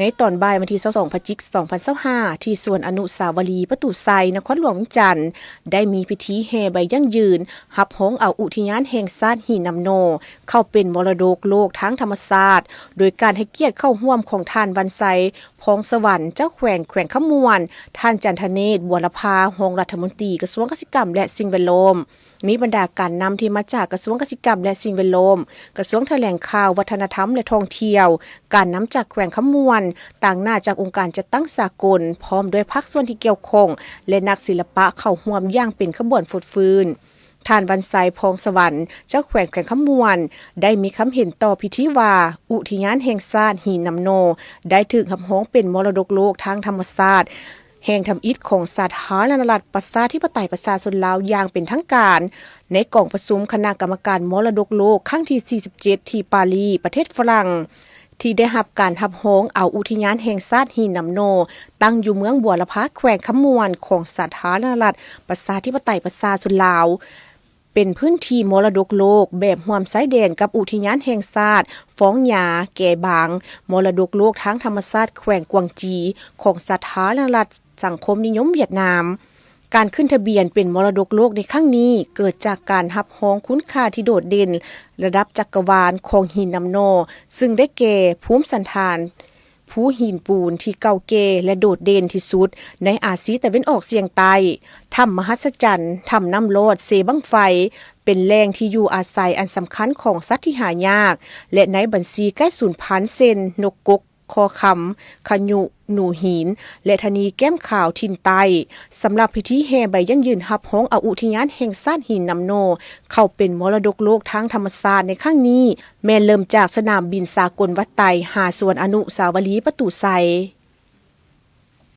ໃນຕອນບ່າຍວັນທີຊາວສອງ ພະຈິກ ສອງພັນຊາວຫ້າ ທີ່ສວນອະນຸສາວະລີປະຕູໄຊ ນະຄອນຫຼວງວຽງຈັນ ໄດ້ມີພິທີແຫ່ໃບຢັ້ງຢືນ ຮັບຮອງເອົາອຸທິຍານແຫ່ງຊາດຫີນນ້ຳໜໍ່ ເຂົ້າເປັນມໍລະດົກໂລກທາງທຳມະຊາດ ໂດຍການໃຫ້ກຽດເຂົ້າຮ່ວມຂອງທ່ານ ວັນໄຊ ພອງສະຫວັນ ເຈົ້າແຂວງແຂວງຄຳມ່ວນ, ທ່ານ ຈັນທະເນດ ບົວລະພາ ຮອງລັດຖະມົນຕີກະຊວງກະສິກຳ ແລະ ສິ່ງແວດລ້ອມ, ມີບັນດາການນຳທີ່ມາຈາກກະຊວງກະສິກຳ ແລະ ສິ່ງແວດລ້ອມ, ກະຊວງຖະແຫຼງຂ່າວ, ວັດທະນະທຳ ແລະ ທ່ອງທ່ຽວ, ການນຳຈາກແຂວງຄຳມ່ວນ, ຕາງໜ້າຈາກອົງການຈັດຕັ້ງສາກົນ, ພ້ອມດ້ວຍພາກສ່ວນທີ່ກ່ຽວຂ້ອງ ແລະ ນັກສິລະປະເຂົ້າຮ່ວມຢ່າງເປັນຂະບວນຟົດຟື້ນ. ທ່ານ ວັນໄຊ ພອງສະຫວັນ ເຈົ້າແຂວງແຂວງຄຳມ່ວນ ໄດ້ມີຄຳເຫັນຕໍ່ພິທີວ່າ ອຸທິຍານແຫ່ງຊາດຫີນນ້ຳໜໍ່ ໄດ້ຖືກຮັບຮອງເປັນມໍລະດົກໂລກທາງທຳມະຊາດ ແຫ່ງທຳອິດຂອງສາທາລະນະລັດ ປະຊາທິປະໄຕ ປະຊາຊົນລາວຢ່າງເປັນທາງການ ໃນກອງປະຊຸມຄະນະກຳມະການມໍລະດົກໂລກຄັ້ງທີ ສີ່ສິບເຈັດ ທີ່ປາຣີ ປະເທດຝຣັ່ງ ທີ່ໄດ້ຮັບການຮັບຮອງເອົາອຸທິຍານແຫ່ງຊາດຫີນນ້ຳໜໍ່ ຕັ້ງຢູ່ເມືອງບົວລະພາ ແຂວງຄຳມ່ວນ ຂອງສາທາລະນະລັດ ປະຊາທິປະໄຕ ປະຊາຊົນລາວ ເປັນພື້ນທີ່ມໍລະດົກໂລກແບບຮ່ວມຊາຍແດນກັບອຸທິຍານແຫ່ງຊາດຟອງຫຍາ ແກບາງ, ມໍລະດົກໂລກທາງທຳມະຊາດແຂວງກວາງຈີ ຂອງສາທາລະນະລັດສັງຄົມນິຍົມຫວຽດນາມ. ການຂຶ້ນທະບຽນເປັນມໍລະດົກໂລກໃນຄັ້ງນີ້ ເກີດຈາກການຮັບຮອງຄຸນຄ່າທີ່ໂດດເດັ່ນລະດັບຈັກກະວານຂອງຫີນນ້ຳໜໍ່ ຊຶ່ງໄດ້ແກ່ ພູມສັນຖານ ພູຫີນປູນທີ່ເກົ່າແກ່ ແລະ ໂດດເດັ່ນທີ່ສຸດໃນອາຊີຕາເວັນອອກສຽງໃຕ້, ຖ້ຳມະຫັດສະຈັນ, ຖ້ຳນ້ຳລອດເຊບັ້ງໄຟ ເປັນແຫຼ່ງທີ່ຢູ່ອາໄສອັນສຳຄັນຂອງສັດທີ່ຫາຍາກ ແລະ ໃນບັນຊີໃກ້ສູນພັນ ເຊັ່ນ ນົກກົກຄໍຄຳ, ຂະຍຸ, ໜູຫີນ ແລະ ທະນີແກ້ມຂາວຖິ່ນໃຕ້. ສຳລັບພິທີແຫ່ໃບຢັ້ງຢືນຮັບຮອງເອົາອຸທິຍານແຫ່ງຊາດຫີນນ້ຳໜໍ່ ເຂົ້າເປັນມໍລະດົກໂລກທາງທຳມະຊາດໃນຄັ້ງນີ້ ແມ່ນເລີ່ມຈາກສະໜາມບິນສາກົນວັດໄຕ ຫາສວນອະນຸສາວະລີປະຕູໄຊ.